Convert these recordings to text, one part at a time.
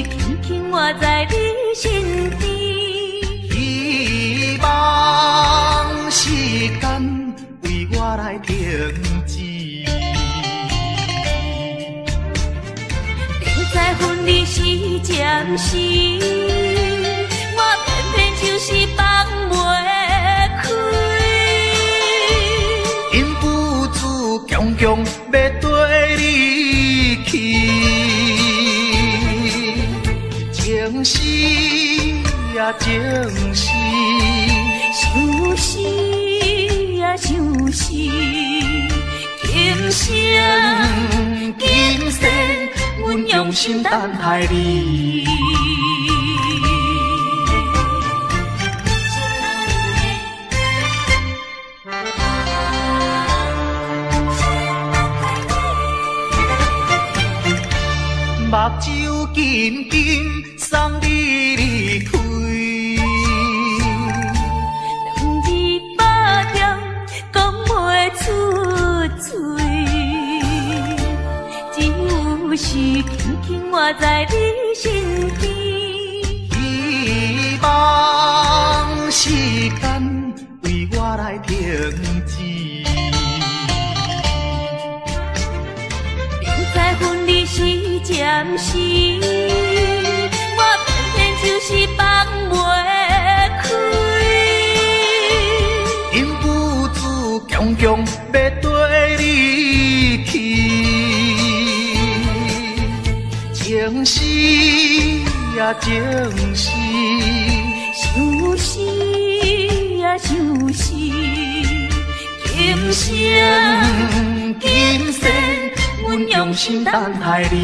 輕輕我在你身邊。希望時間為我來停止。明知分離是暫時，我偏偏就是放袂開。忍不住強強欲綴你去，情絲啊情絲，相思啊相思，今生今生，阮用心等待你。目睭緊緊送你離開，兩字百點講袂出嘴，只有是輕輕我在你身邊。希望時間為我來停止。明知分離是暫時，我偏偏就是放袂開。忍不住強強欲綴你去，情絲啊情絲，相思啊相思，今生今生，阮用心等待你。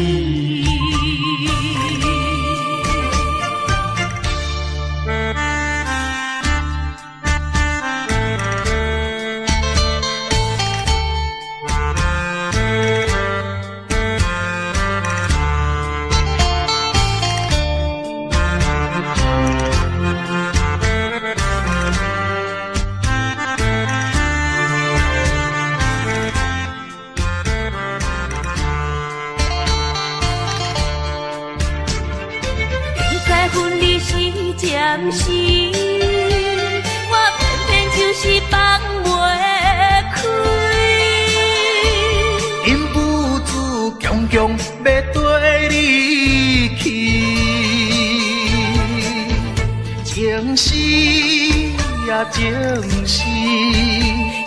明知分離是暫時，我偏偏就是放袂開。忍不住強強欲綴你去，情絲啊情絲，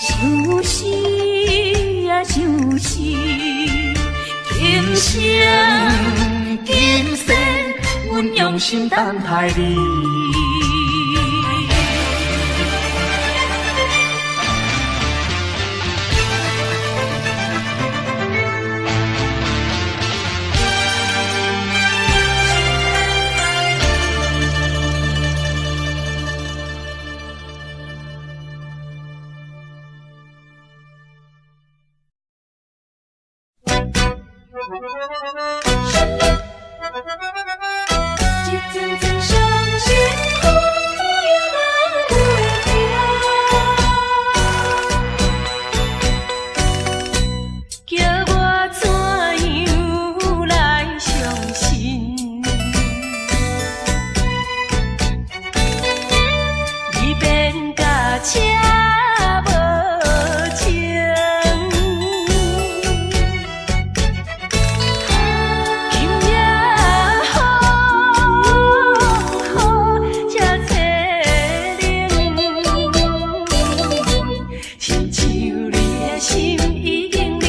相思啊相思，今生今生，阮用心等待你。一阵阵伤心风雨落袂停，叫我怎样来相信？你变甲这无情。今夜雨雨这凄冷，亲像你的心已经冷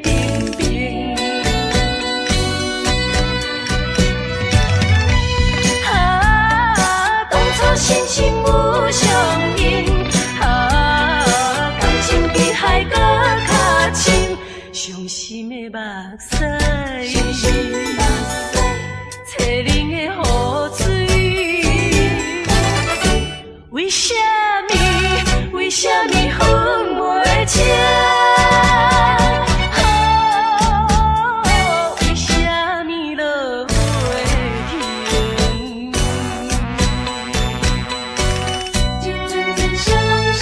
冰冰。啊，当初深深有相认，啊，感情比海阁较深，伤心的目屎，凄冷的雨水，为什么？为什么分袂清？为什么落袂停？一阵阵伤心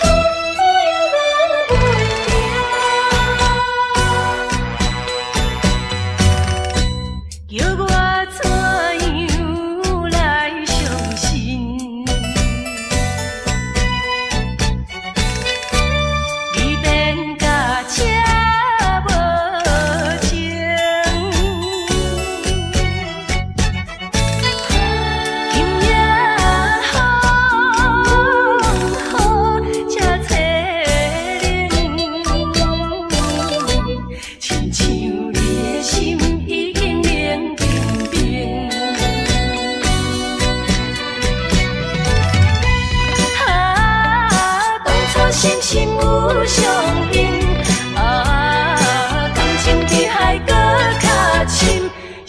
风雨落袂停，叫我怎样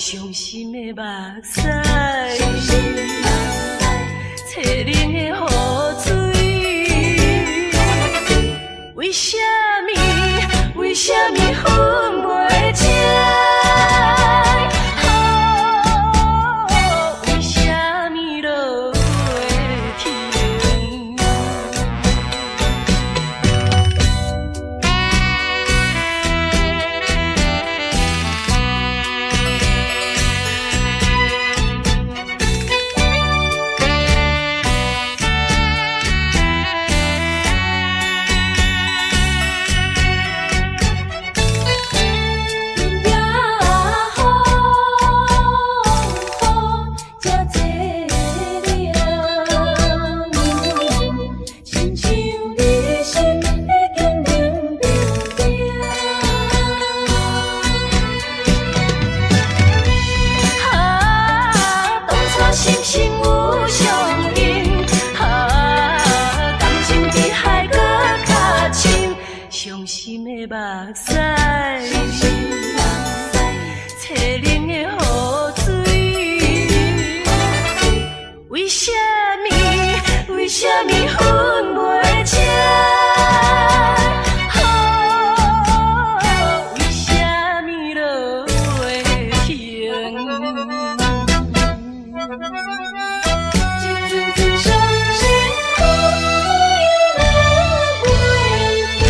傷心的目屎，凄冷的雨水，為啥物？為啥物分袂清？為啥物落雨停？夜雨雨这凄凉，亲像你心已经冷冰冰。啊，當初心心有相印，啊，感情比海閣較深，傷心的目屎，凄冷的雨水，為啥物？為啥物分袂清？為啥物落雨停？一阵阵伤心雨落袂停。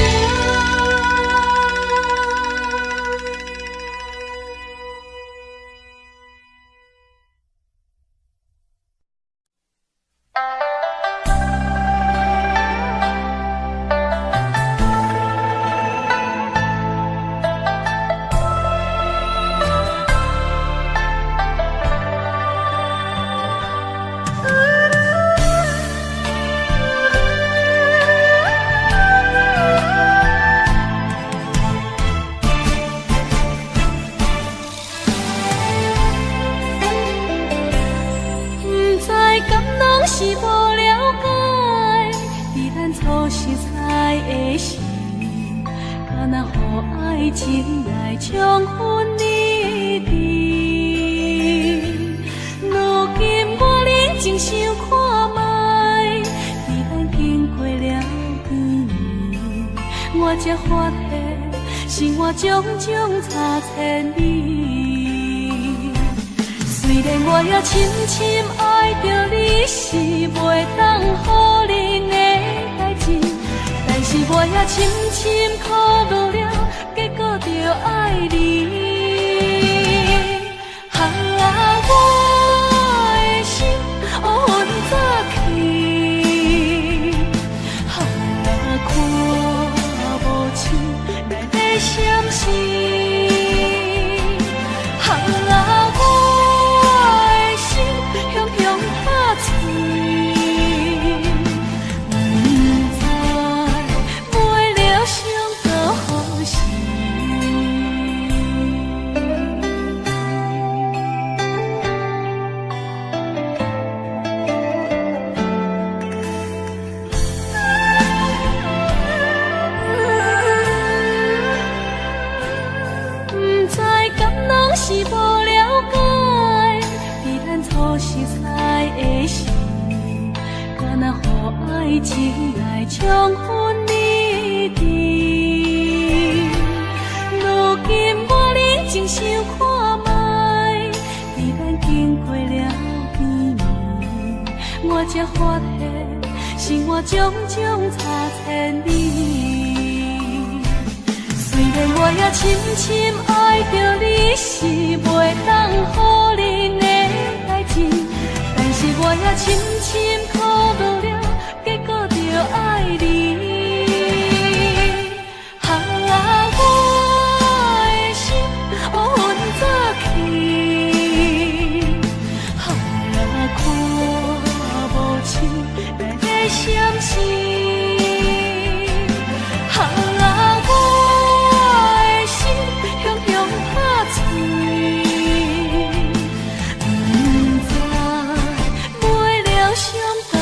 毋知敢攏是無了解，佇咱初熟似的時，敢若予愛情來衝昏你智。如今我冷靜想看覓，佇咱經過了幾年，我才發現生活種種差千里。雖然我也深深愛著你，是袂當予恁的代誌，但是我也深深考慮了，結果著愛你。啊，我的心烏昏早去，啊，看無清咱的相思。啊，我的心雄雄拍碎，不知袂了想到何時。不知敢攏是無了解，佇咱初熟似的時，敢若予愛情來衝昏你智。如今我冷靜想看覓，佇咱經過了幾年，我才發現生活種種差千里。雖然我也深深愛著你，是袂當予恁的代誌，但是我也深深考慮了，結果著愛你。啊，我的心烏昏早去，啊，看無清咱的相思。啊，我的心雄雄拍碎，不知袂了想到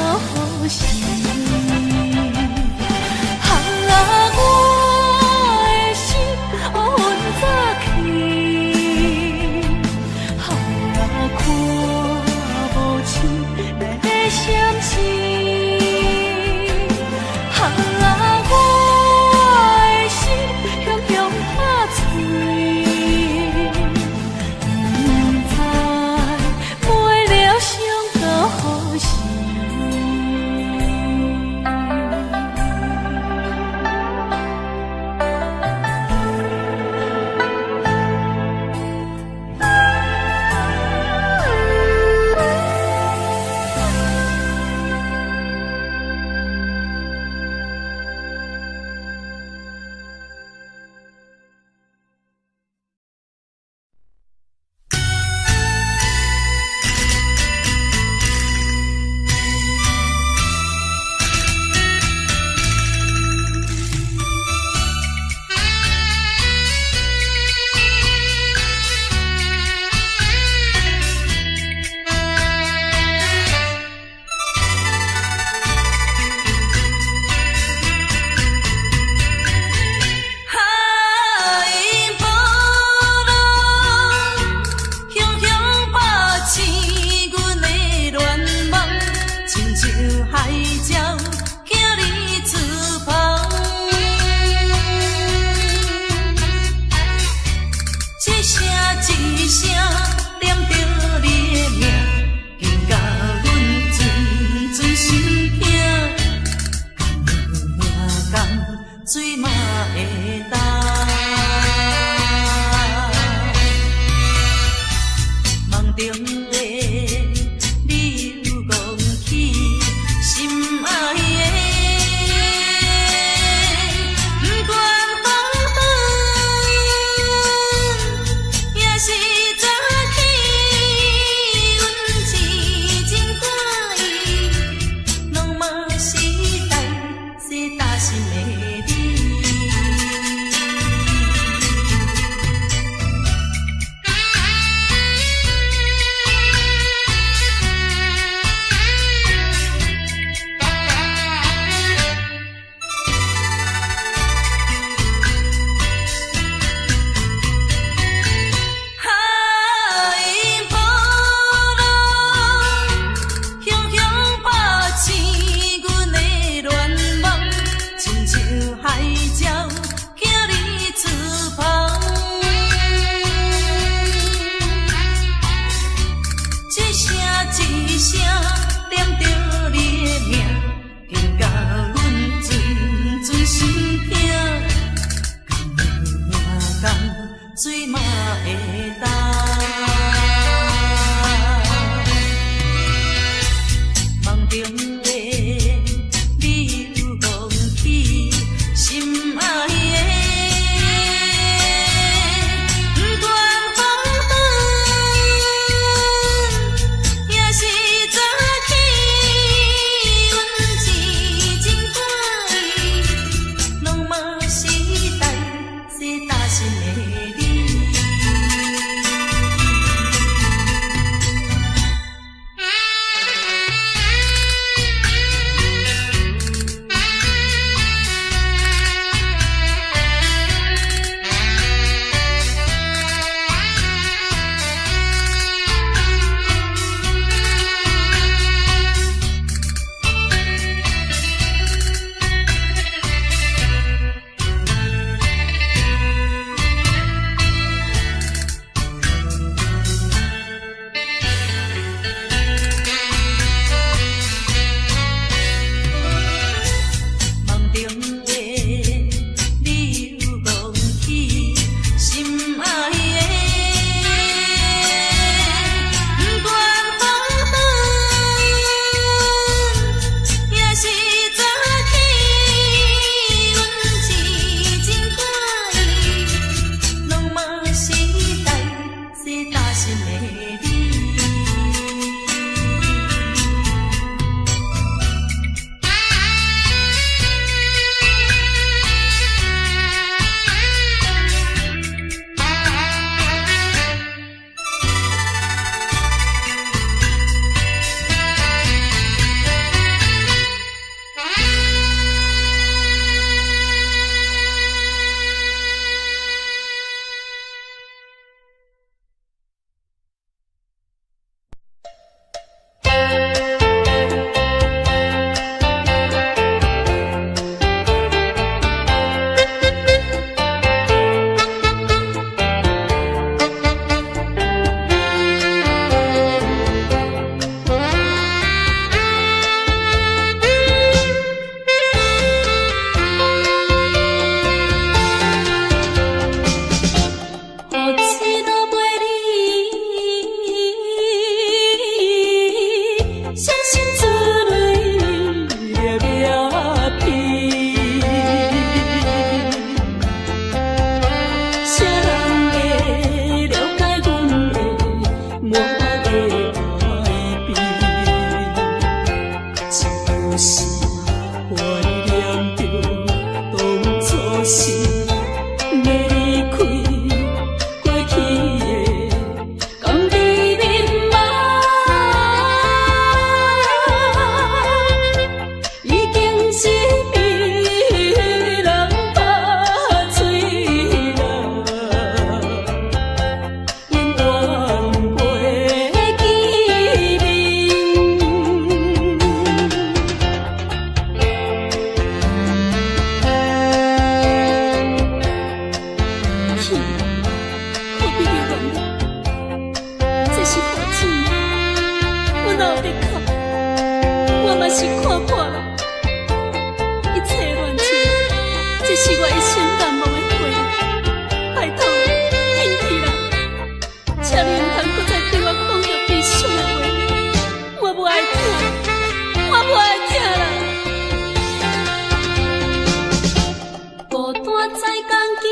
共見，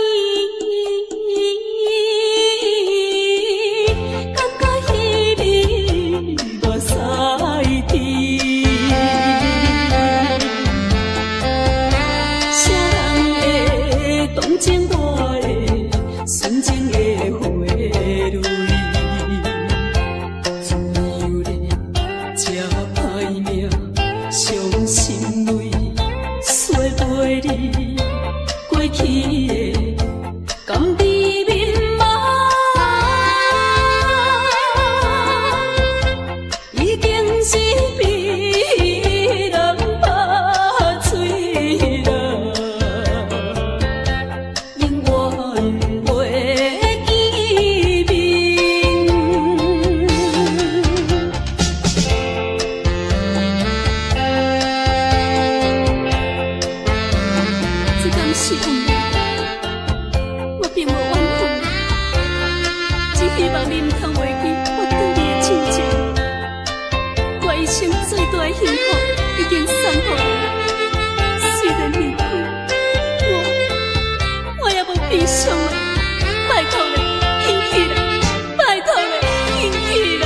感覺彼暝偌屎甜。啥人會同情我的純情的花蕊？怎樣咧這歹命，傷心淚，说袂離過去的甘甜面貌，已經是被人拍碎啦，永遠袂見面。這敢是運命？我並無怨恨，只希望你毋通袂記我對你的真情。我一生最大的幸福已經送予你，雖然離開，我也無悲傷啦。拜託你，緊去啦！拜託你，緊去啦！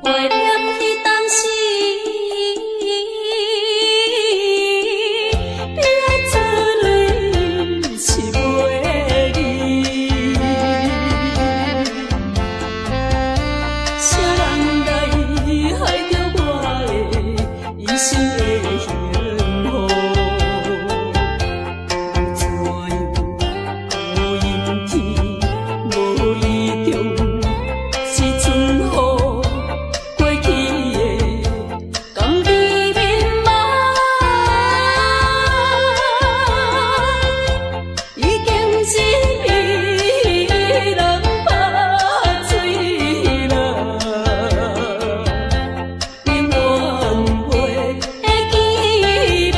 懷念彼當時，悲哀出淚是袂離。啥人來害著我的一生的幸福？怎樣孤陰天，無意中一陣雨，過去的甘甜面貌，已經是被人拍碎啦，永遠袂見面。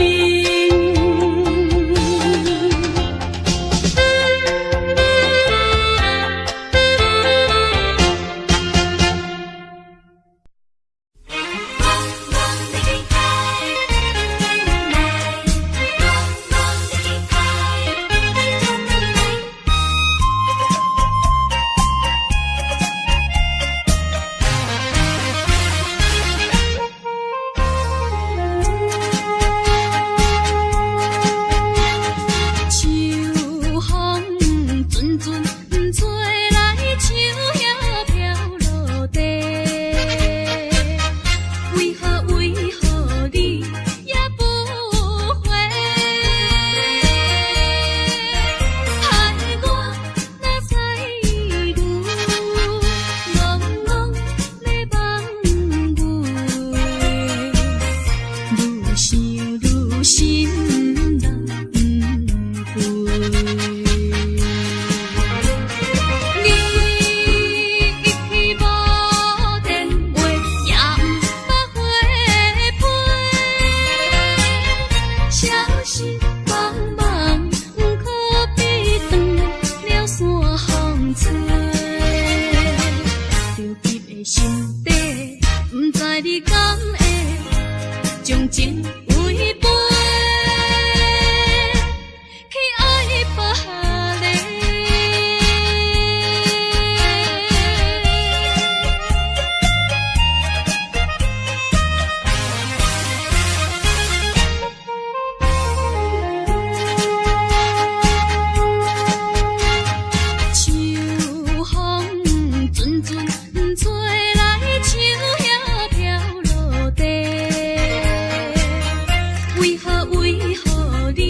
秋風陣陣吹來，樹葉飄落地。為何為何你也不回？害我哪知愈戆戆咧梦月，愈想愈心難過。你一去無電話，也毋捌回批。消失茫茫，可比斷了線風吹。著急的心底，毋知你敢會將情違背，去愛別个。秋風陣陣吹來，樹葉飄落地。為何為何你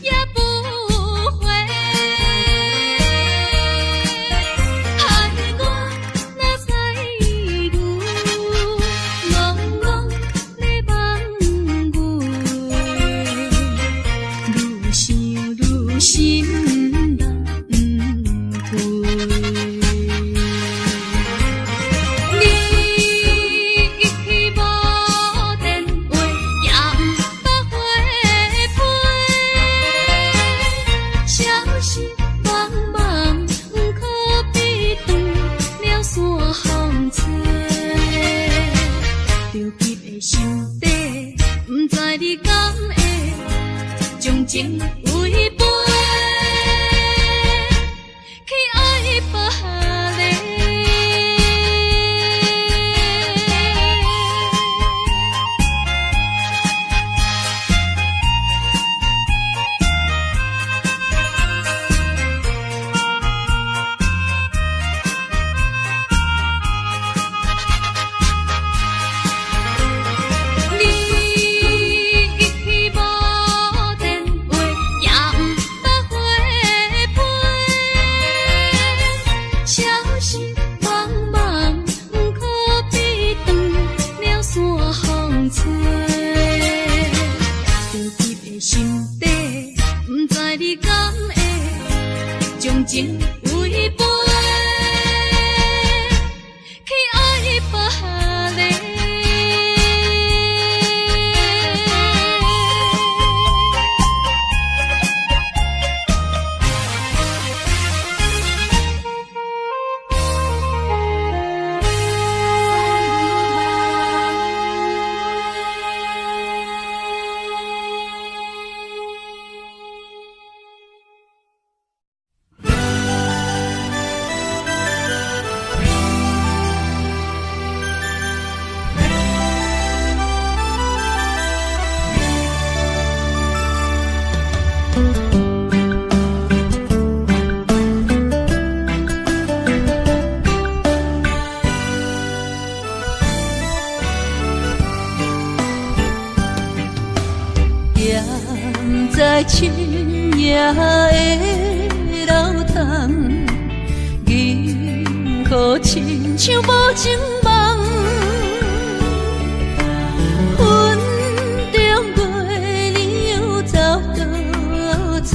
也不回？害我哪知愈戆戆咧梦月，愈想愈心難過。你一去無電話，也毋捌回批。消失茫茫，可比斷了線風吹。著急的心底，毋知你敢會將情為飛去愛別个。你一去無電話，也毋捌回批，消失茫茫，可比斷了線風吹。着急的心底，毋知你敢會將情為飛去愛別个。踮在深夜的流淌，银河亲像无情梦，云中月娘走倒藏，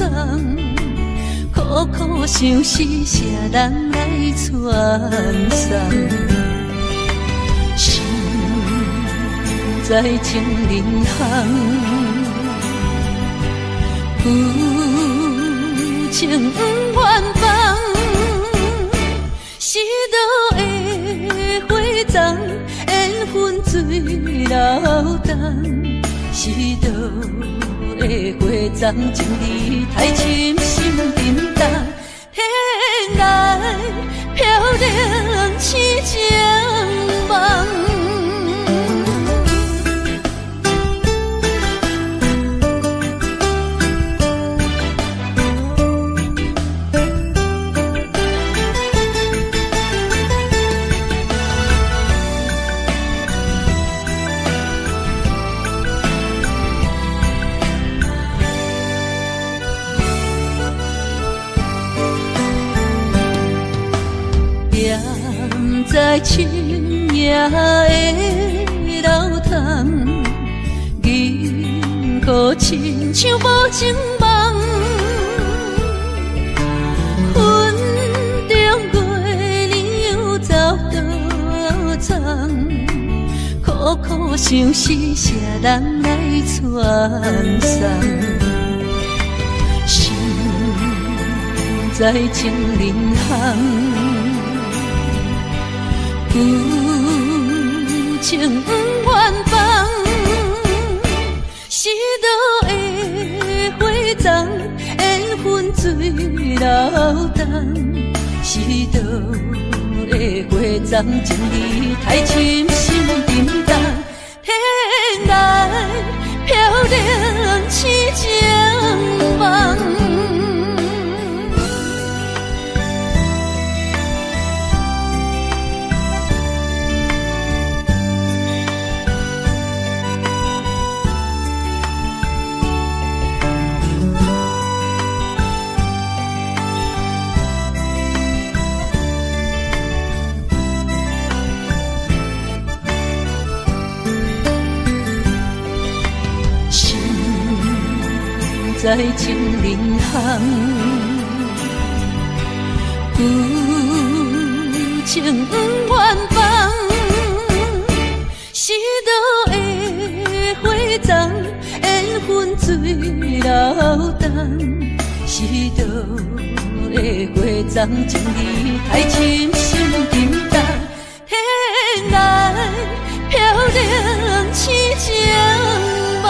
苦苦相思谁人来传送？心在情人巷。旧情不愿放，失落的花丛，缘分水流东。失落的花丛，情意太深心沉重，天来飘零痴情梦。踮在深夜的流淌，银河亲像无情梦，云中月娘走倒藏，苦苦相思谁人来传送？心在情人巷。旧情不愿放，失落的花丛，缘分水流东。失落的花丛，情意太深心沉重，天来飘零痴情梦。在情人巷，旧情不愿放，失落的花丛，缘分水流东。失落的花丛，情意太深心沉重，天来飘零痴情梦。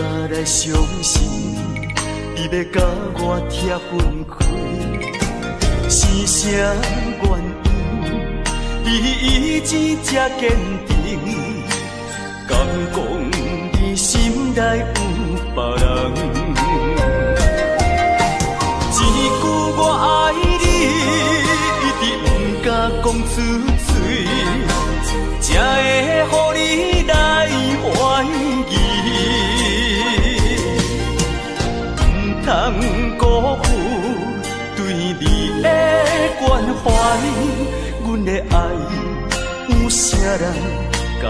敢來相信，你欲佮我拆分開，是啥原因？你意志這堅定，敢講你心內有別人？一句我愛你，一直毋敢講出嘴，才會予你來懷疑。毋通辜負對你的關懷，阮的愛有啥人佮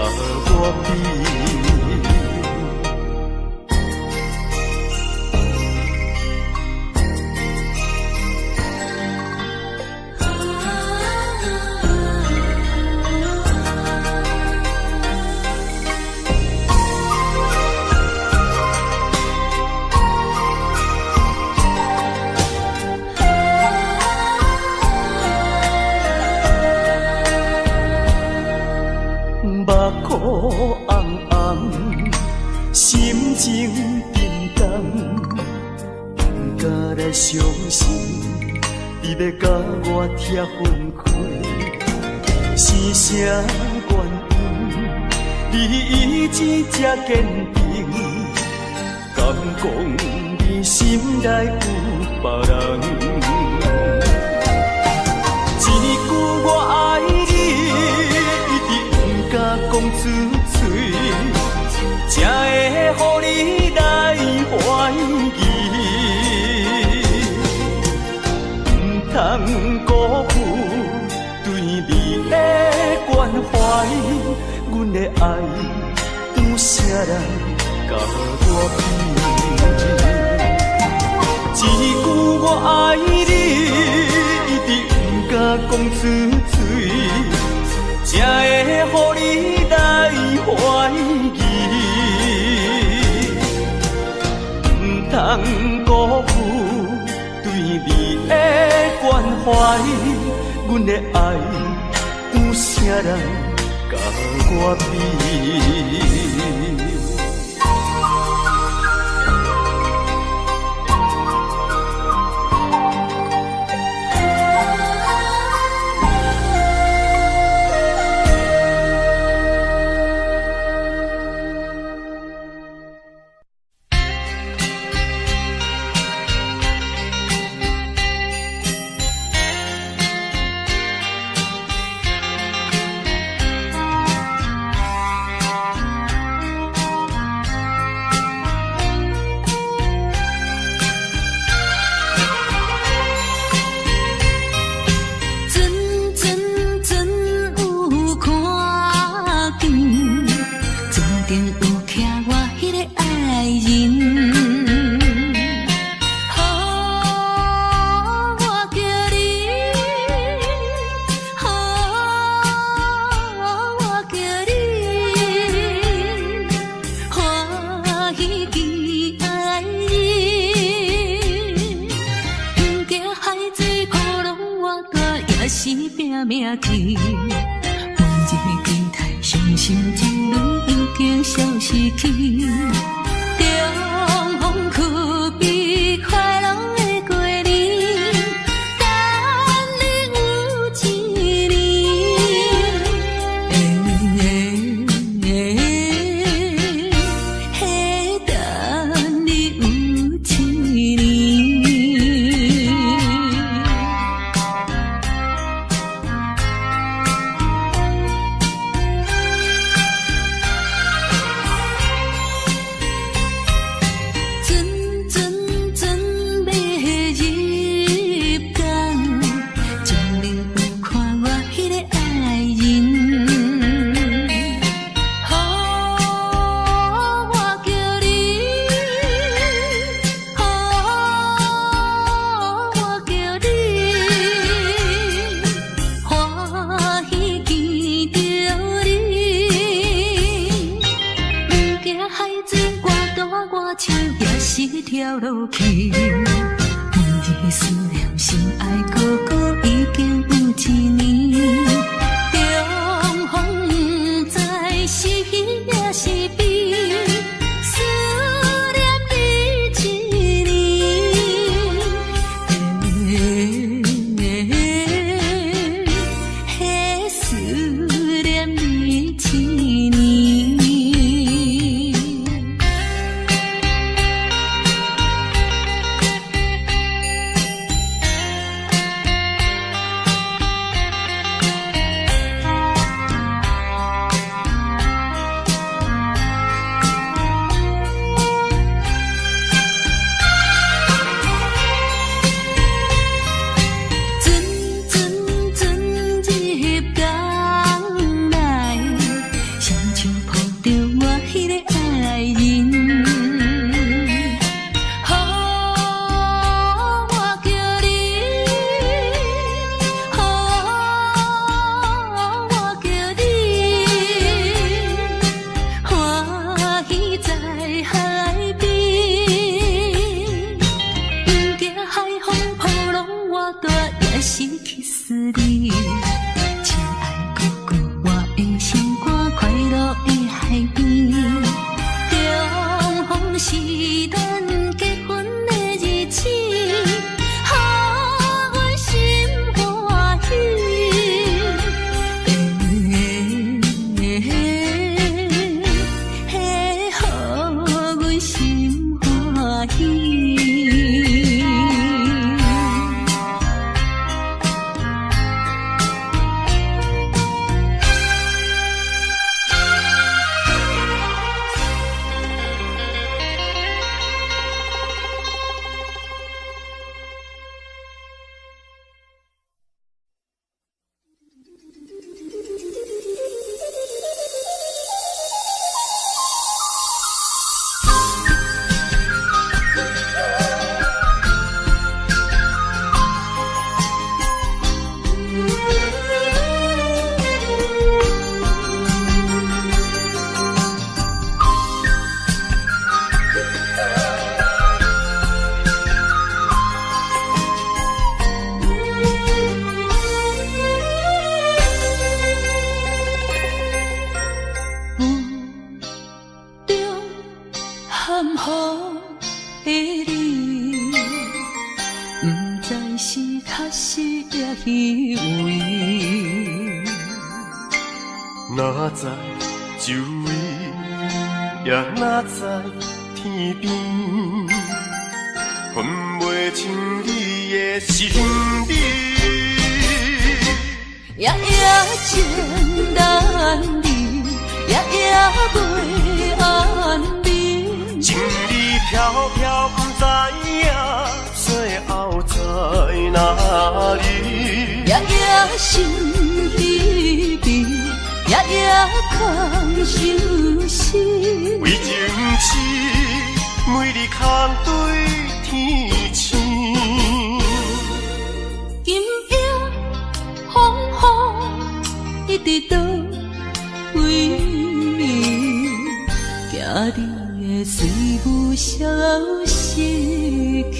我比？目眶红红，心情沉重，毋敢來相信，你欲佮我拆分開，是啥原因？你意志這堅定，敢講你心內有別人？一句我愛你，一直毋敢講出嘴，才會予你來懷疑。毋通辜負對你的關懷，阮的愛有啥人佮我比？一句我愛你，一直毋敢講出嘴，才會予你來懷疑。毋通辜負對你的關懷，阮的愛有啥人佮我比？重逢不知是喜也是悲，思念。若在周圍，也若在天邊，分袂清你的身邊。夜夜情難離，夜夜袂安眠。情理飄飄，不知影最後在哪裡。夜夜心疲疲，夜夜空相思。為情痴，每日空對天星。今夜風雨一直倒位，驚你的水霧消失去。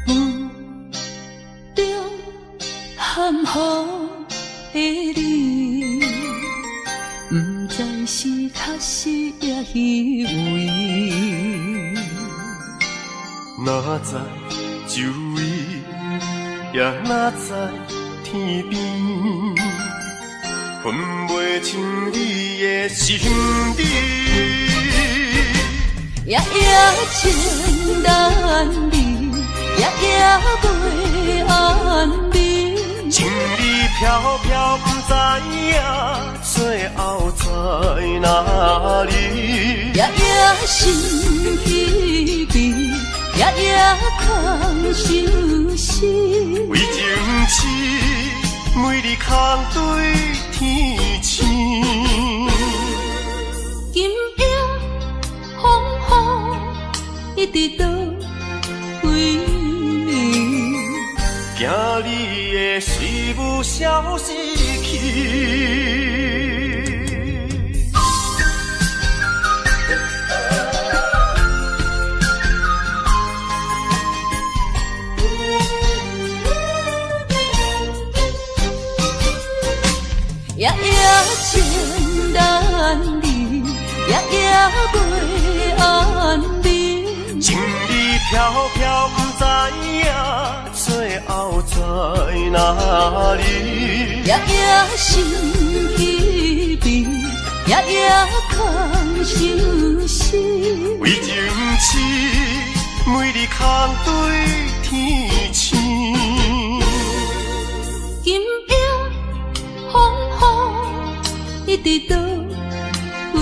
霧中含糊的你，不知是確實抑虚偽。若在周圍，也若在天邊，分袂清你的身邊。夜夜情難離，夜夜袂安眠。情理飄飄，不知影最後在哪裡。夜夜心疲疲，夜夜空相思。為情痴，每日空對天星。今夜風雨一直倒位，驚你的水霧消失去。夜夜情難離，夜夜袂安眠。情理飄飄，不知影最後在哪裡。夜夜心疲疲，夜夜空相思。為情痴，每日空對天星。今夜風雨一直倒位，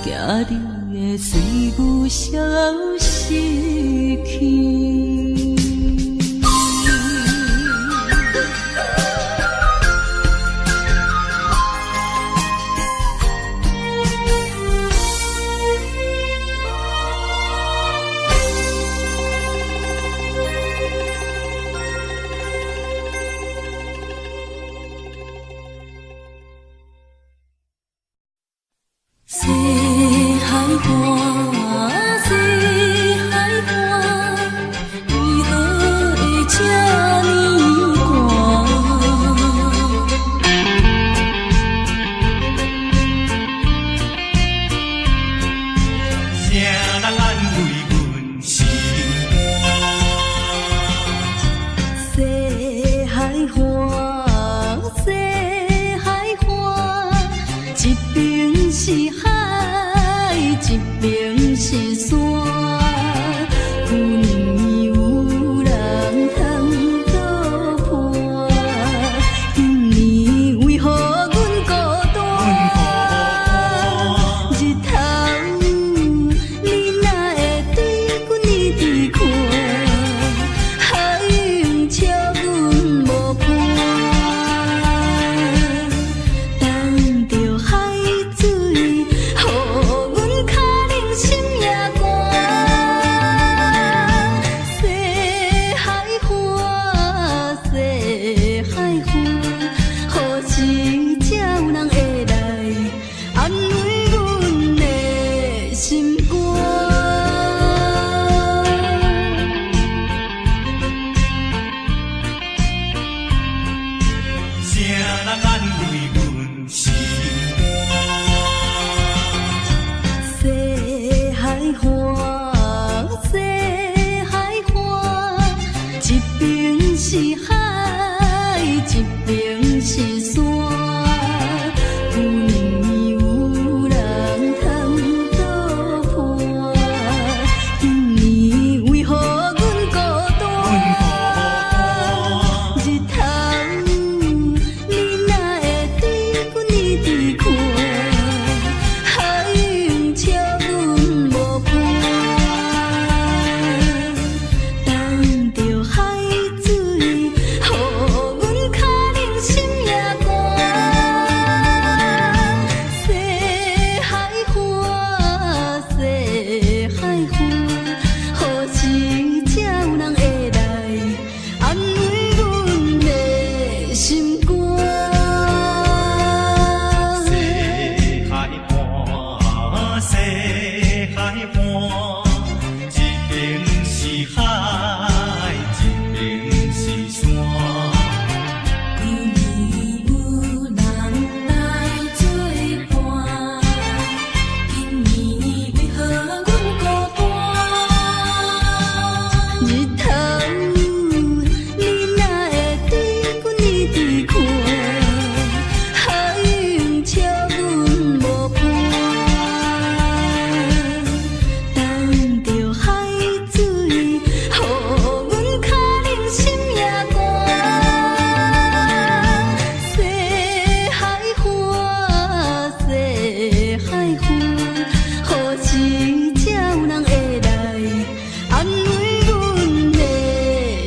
驚你的水霧消失去。西海岸，西海岸，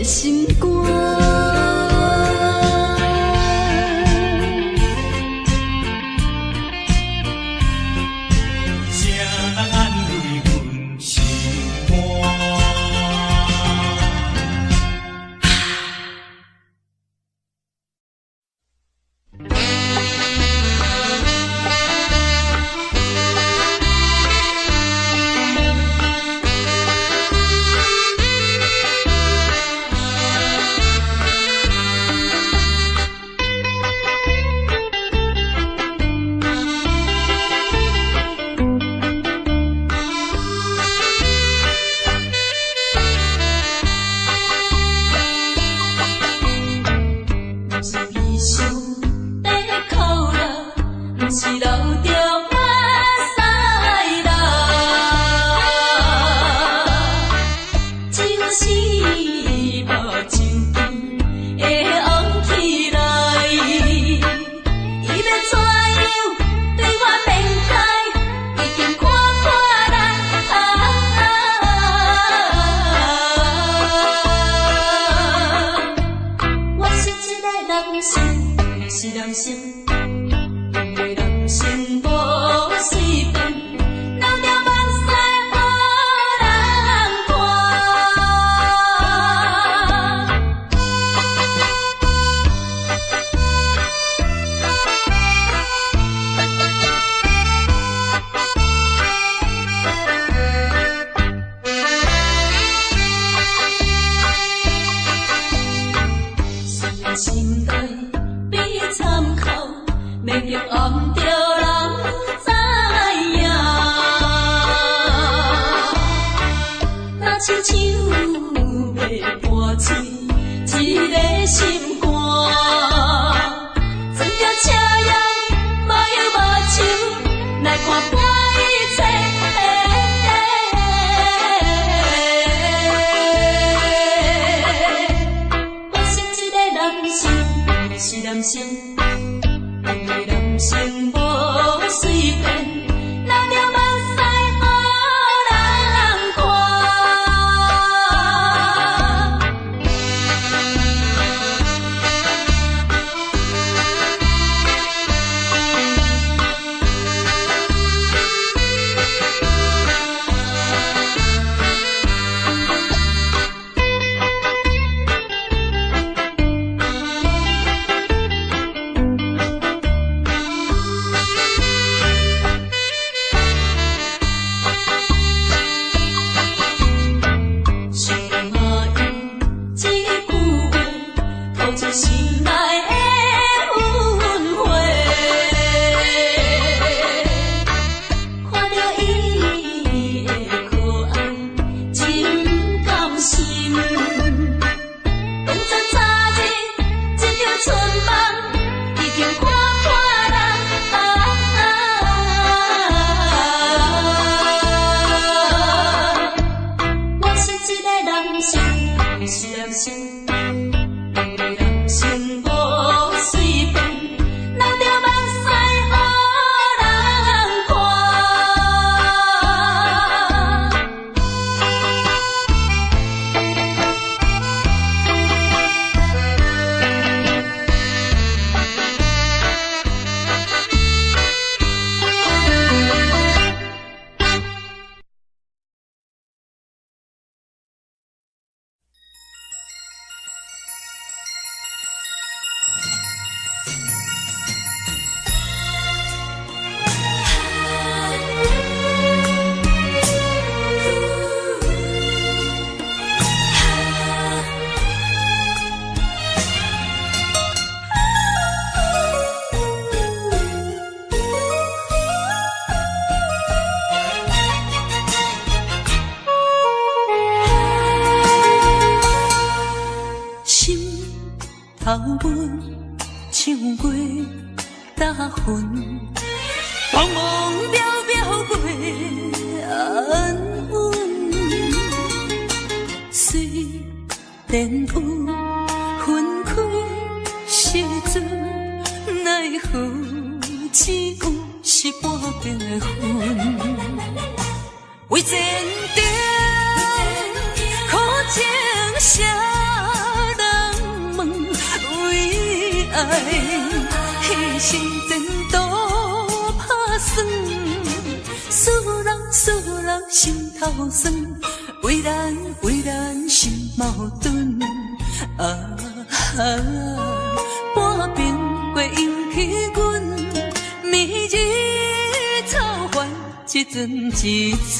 心肝。为前程苦情写。愛犧牲前途拍算，思人思人心頭酸，為難為難心矛盾。啊，半瓶過引起阮，暝日草原一陣一陣。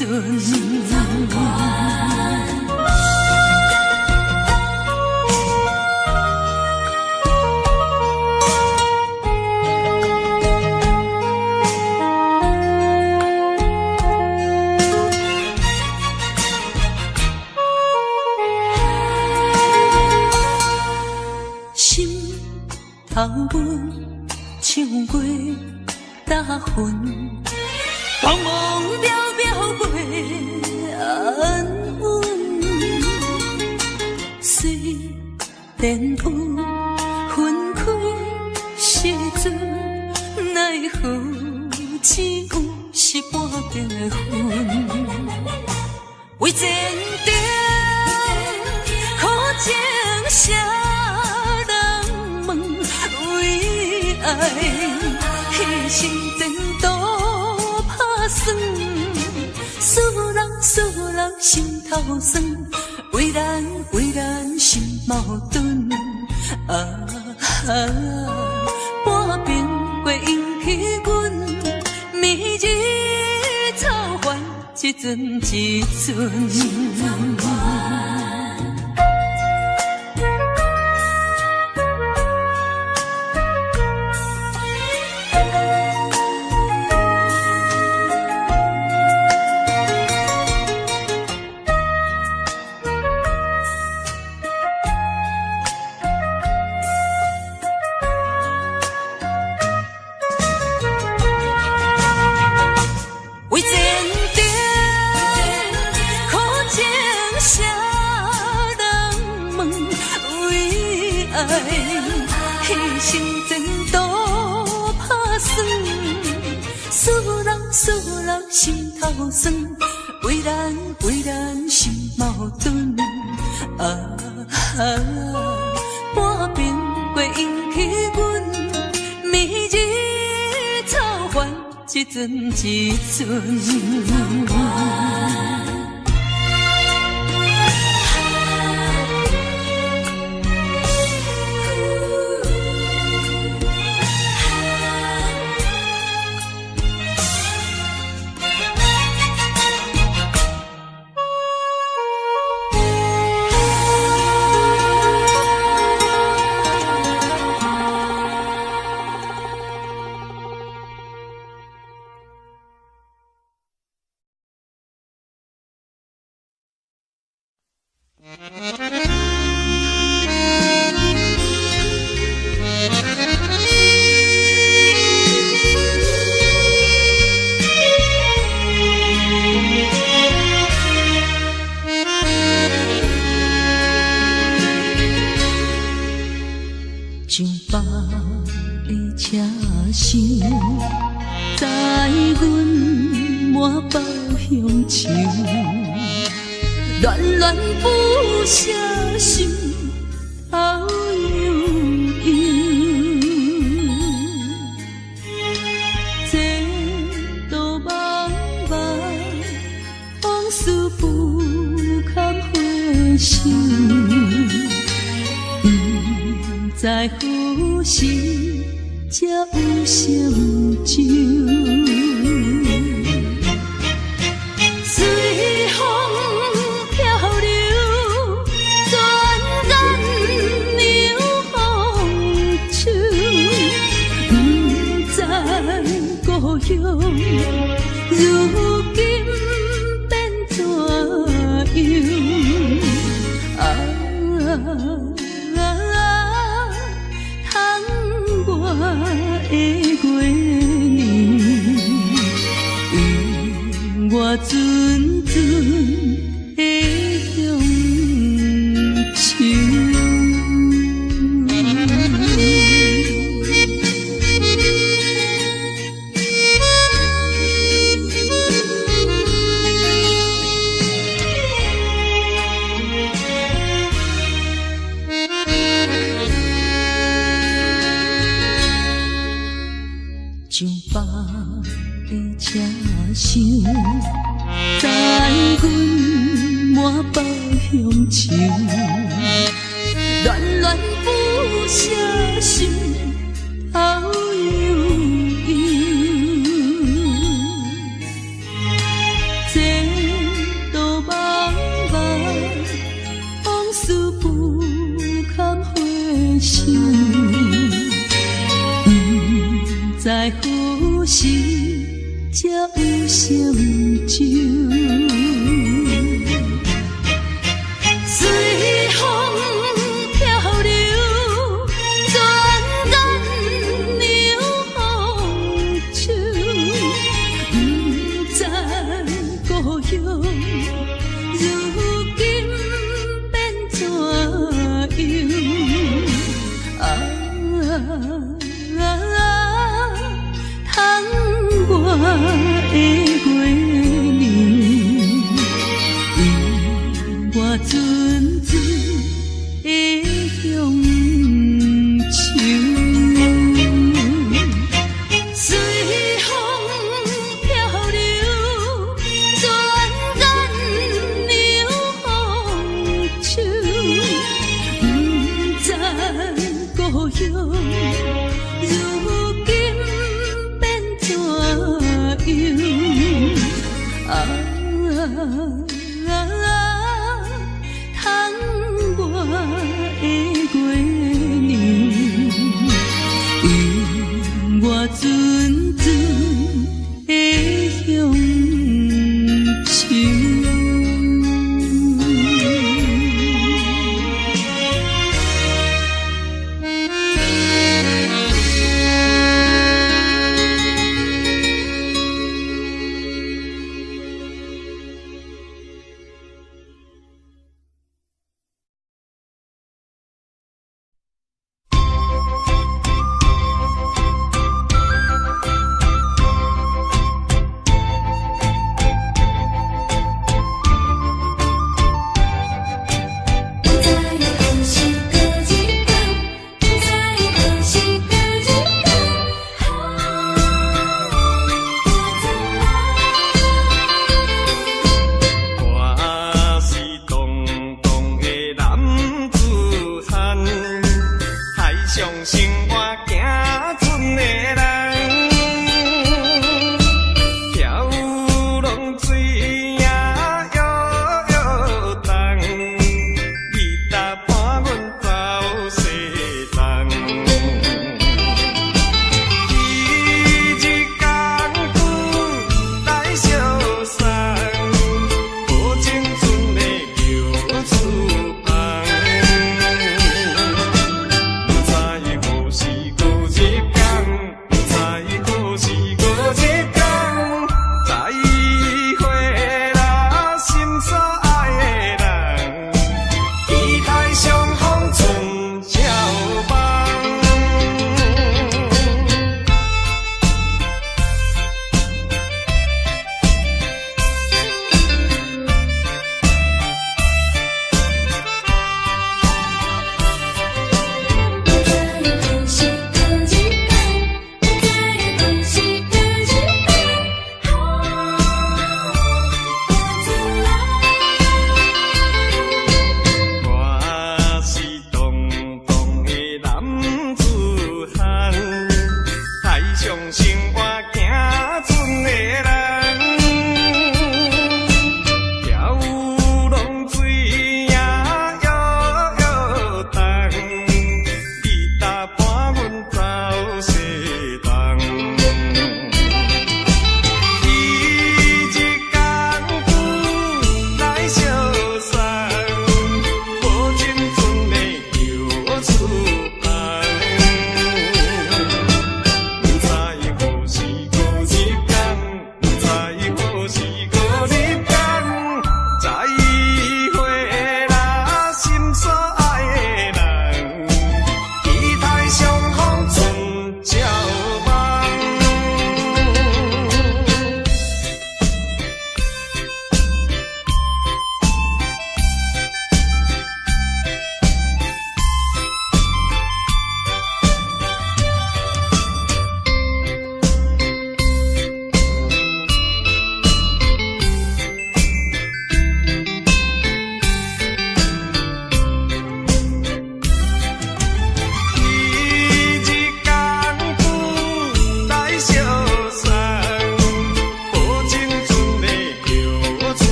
心頭阮唱過大魂，茫茫渺渺袂安穩。雖然有分開時陣，奈何只有是半邊的雲。為前程苦情誰人問？為愛犧牲前途拍算，思人思人心頭酸，為難為難心矛盾。啊，半瓶過引起阮，暝日草原一陣一陣。為前程苦情誰人問？為愛犧牲前途拍算，思人思人心頭酸，為難為難心矛盾。啊，半瓶過引起阮，暝日草原一陣一陣。上百个车厢，载阮满腹乡愁，恋恋不舍心头悠悠。前途茫茫，往事不堪回首。不知何时才有成就。随風漂流，轉眼涼風秋。不知故鄉，如今變怎樣？啊！我的月娘，予我陣陣的鄉愁。上百个车厢，载阮满腹乡愁，恋恋不舍心头悠悠。前途茫茫，往事不堪回首。不知何时才有成就。随风漂流，转眼凉秋。不知故乡，如今变怎样？啊！窗外的月娘，映我阵阵的乡愁。随风漂流，转眼凉秋。不知故乡，如今变怎样？啊！窗外的月娘，映我阵阵的乡愁。不知何时过日光，不知何时过日光。我是东东的男子汉，海上生活行船的人，飘浪水啊摇摇动，你搭伴阮走西东。彼日艰苦来相送，无青春的旧厝旁。不知何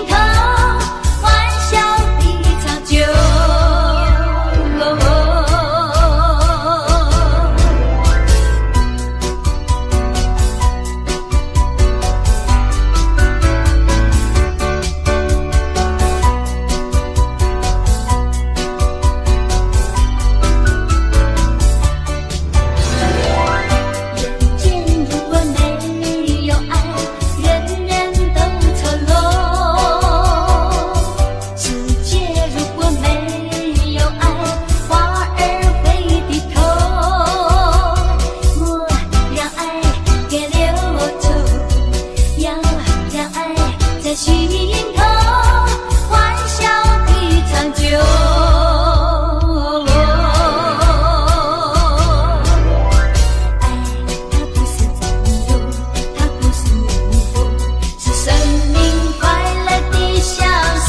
頭，歡笑的長久。人間如果沒有愛，人人都醜陋。世界如果沒有愛，花兒會低頭。莫讓愛給留住，要讓愛在心頭，歡笑的長久。愛，它不是佔有，它不是迷惑，是生命快樂的享受。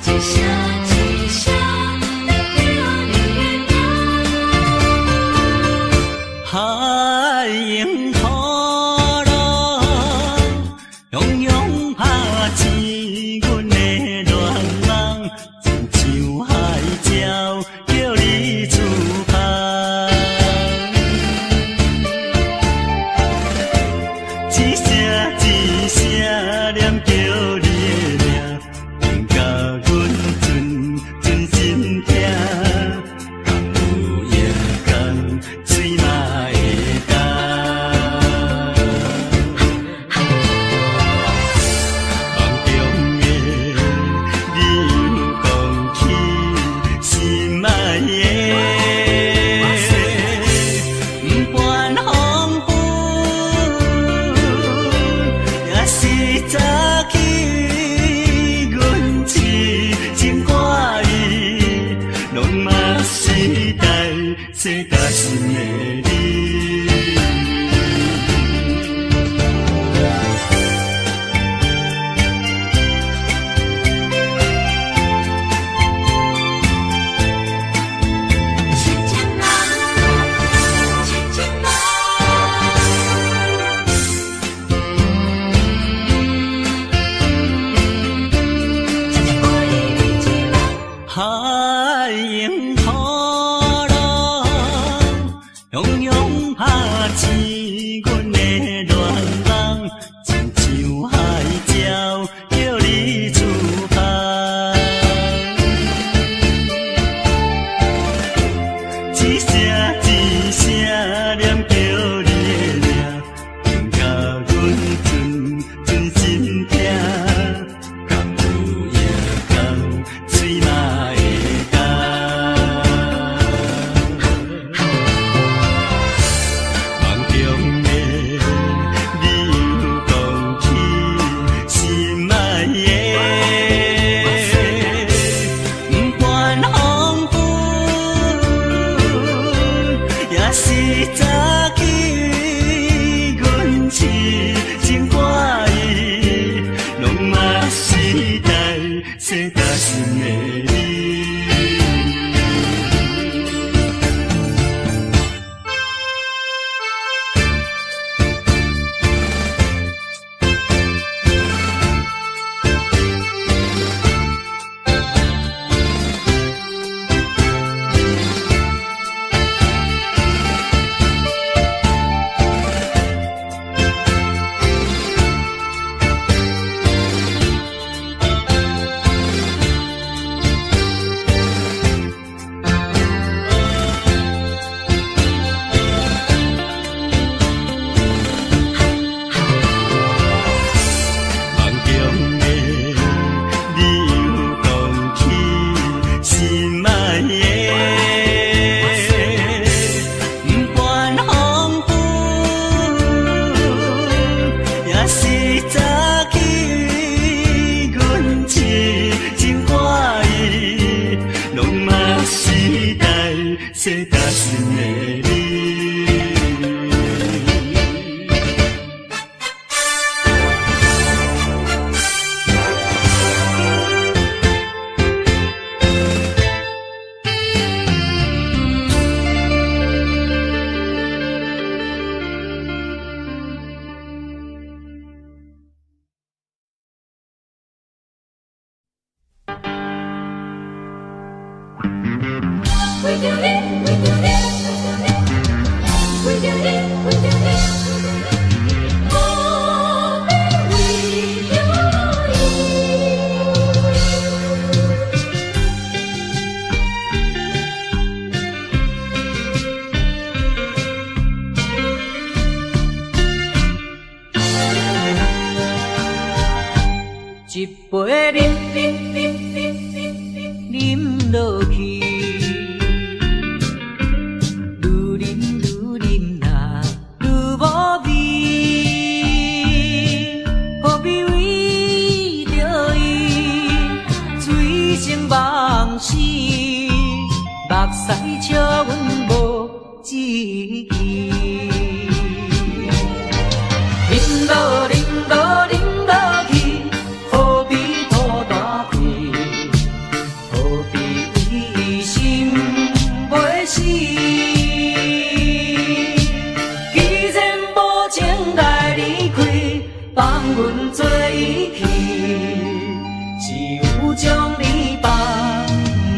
一聲一聲在叫你的名。海湧波浪，湧湧拍醒阮的恋夢，親像海鸟叫你出航。一聲一聲念叫你的名，疼甲阮陣陣心痛。敢有閒工，水嘛會干。夢中的你又講起心愛的，不管風雨，也是早起，阮痴情掛意，攏嘛是大世大心的你。痴情人，痴情人。痴情愛你一人。海湧波浪，湧湧拍醒阮的戀夢，親像海鳥叫你出航。一聲一聲念叫你的名，疼甲阮陣陣心痛。敢有閒工，水嘛會乾。夢中的你又講起心愛的，不管風雨，也是早起，阮痴情掛意，攏嘛是大世大心的你。痴嘛是大世大心的你。为著你，为著你，为著你，为著你，何必为著伊？一杯啉啉啉啉啉落去。愈啉愈啉啊，愈无味。何必为著伊，醉生梦死，目屎笑阮无志气。啉落啉落啉落去，何必吐大气？何必为伊心袂死？既然无情来离开，放阮做伊去，只有将你放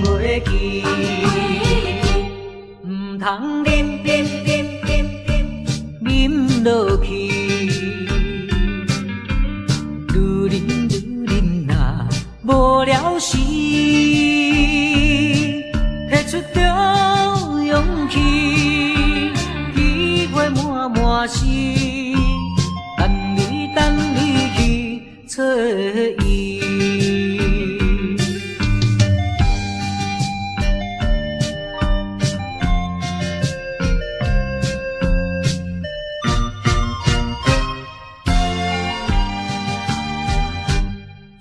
袂记。毋通啉啉啉啉啉落去，愈啉愈啉啊，无了时，提出著勇气，机会满满是，等你等你去找伊。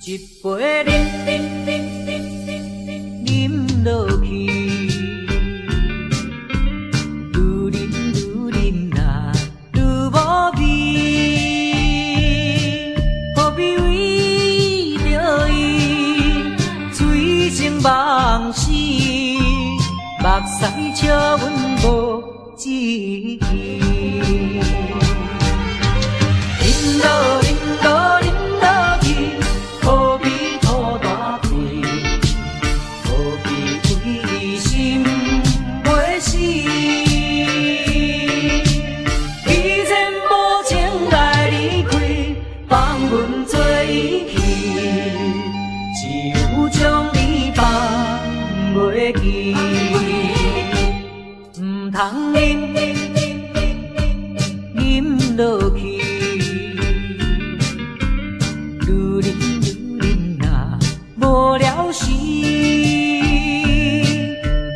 一杯啉啉啉啉啉落去，愈啉愈啉啊，愈无味。何必为著伊，醉生梦死，目屎笑阮无志气。啉落啉落啉落去，何必吐大气？何必为伊心袂死？既然无情来离开，放阮做伊去，只有将你放袂记。毋通啉啉啉啉落去，愈啉愈啉啊，无了时，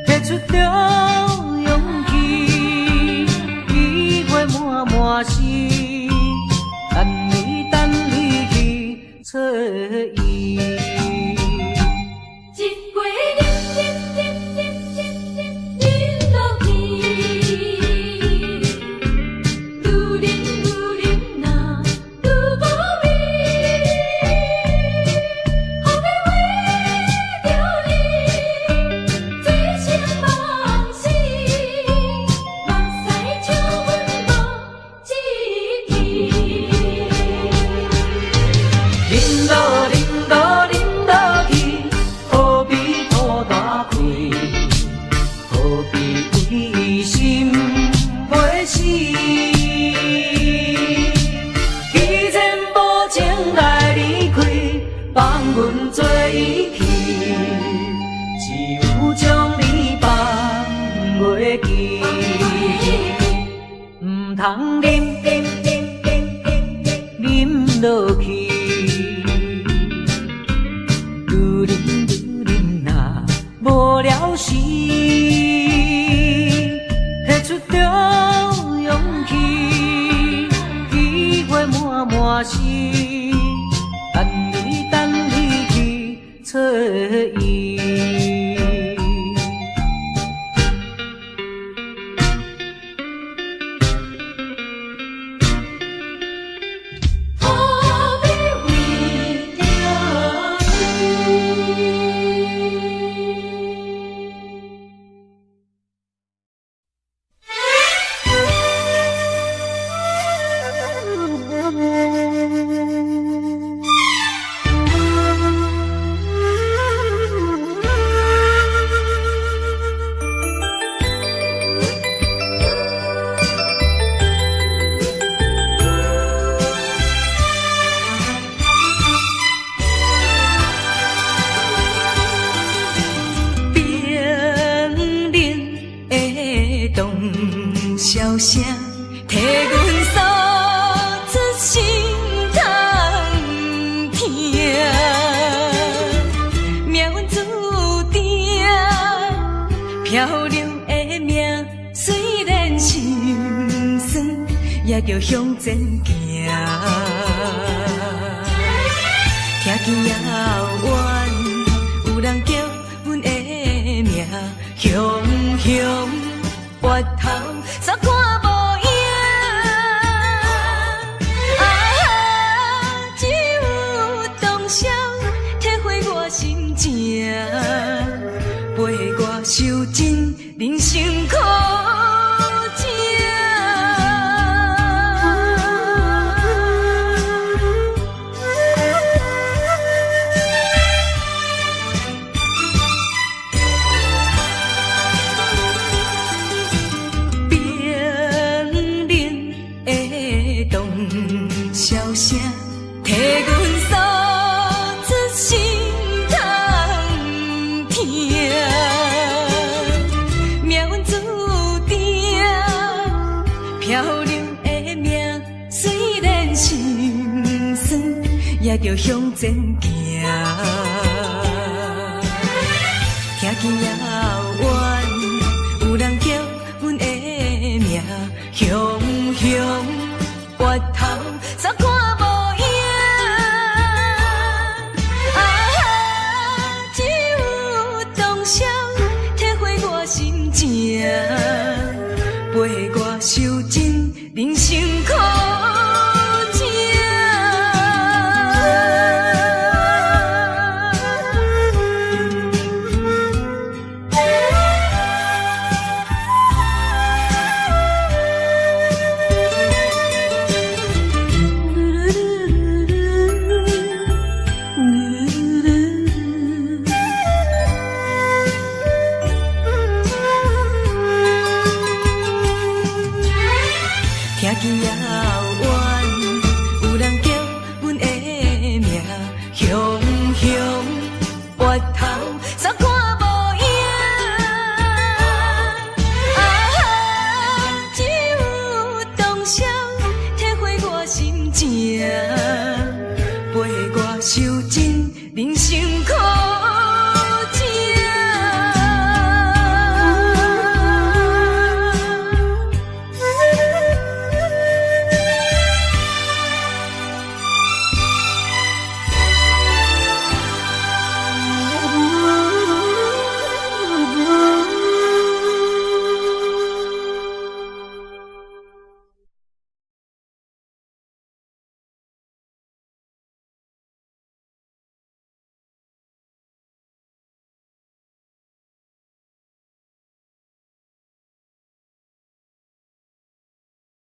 提出著勇气，机会满满是，等你等你去找伊。一杯啉啉啉啉啉啉落去，愈啉愈啉啊，愈无味。何必为著你，醉生梦死，目屎笑阮无志气。啉落啉落啉落去，何必吐大气？何必为伊心袂死？既然无情来离开，放阮做伊去，只有将你放袂记。毋通啉啉啉啉啉落去，愈啉愈啉啊，无了时，提出著勇气，机会满满是，等你等你去找伊。簫聲，替阮訴出心頭疼。命運注定，漂流的命，雖然心酸，也著向前行。聽見遙遠有人叫阮的名，雄雄回頭煞看無影。啊，只有洞簫體會我心情，陪我受盡人生苦情。冰冷的洞簫聲，替阮訴出心頭疼。命運注定，漂流的命，雖然心酸，也著向前行。聽見遙遠有人叫阮的名，雄雄回頭煞看無影。啊，只有洞簫體會我心情，